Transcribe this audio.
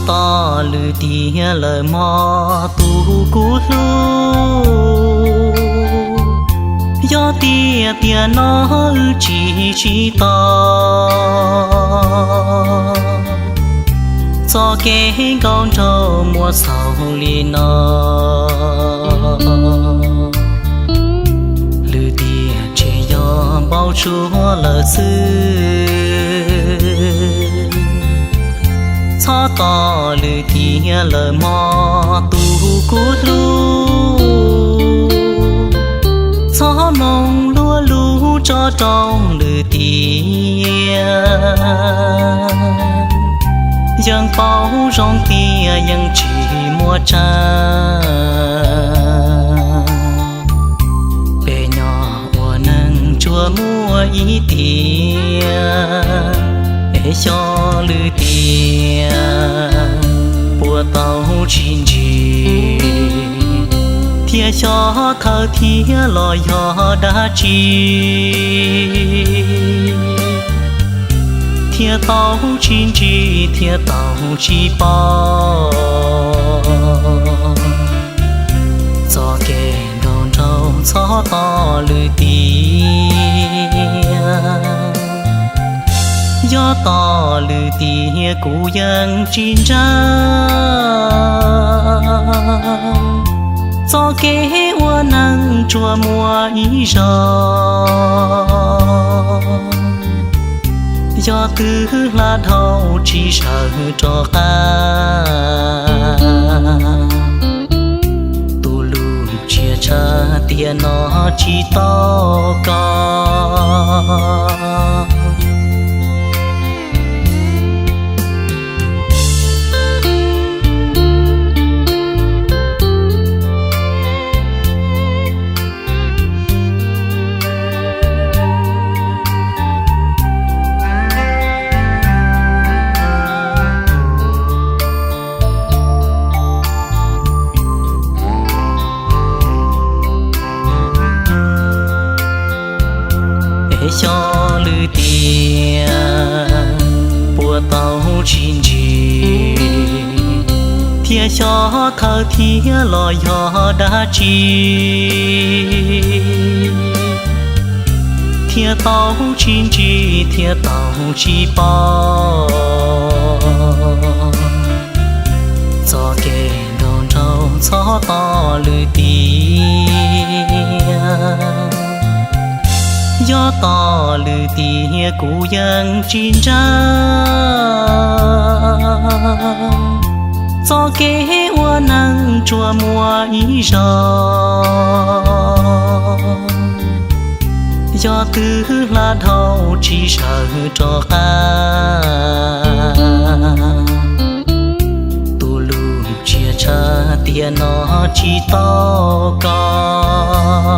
Tos lwm tiam lawm mog tus kuv hlub, yog tiag tiag no wb tsis sib tau, txoj kev nkauj nraug muaj xaus li no. Lwm tiam ntshe yog npau suav lawm xwb. Txhob tos lwm tiam lawm mog tus kuv hlub, txhob mloog luag lus tso rau lwm tiam. Yeej paub zoo tias yeej tsis muaj tsav, peb nyob ua neeg tsuas muaj ib tiam. Es xyov lwm tiam puas tau tsis ntsis, thiab xyov thawj thiab los yog dab tsi, thiaj tau tsis ntsis thiaj tau tsis paub. Txoj kev nkauj nraug txhob tos lwm tiam, yog tos lwm tiam kuv yeej tsis ntseeg. Txoj kev ua neeg tsuas muaj ib zaug, yog twb hla dhau tsis sawv rov qab. Tus lus tsia tshaj tiam no tsis tau koj. Es xyov lwm tiam puas tau tsis ntsis, thiab xyov thawj thiab los yog dab tsi, thiaj tau tsis ntsis thiaj tau tsis paub. Txoj kev nkauj nraug txhob tos lwm tiam, yog tos lwm tiam kuv yeej tsis ntseeg. Txoj kev ua neeg tsuas muaj ib zaug, yog twb hla dhau tsis sawv rov qab. Tus lus tsia tshaj tiam no tsis tau koj.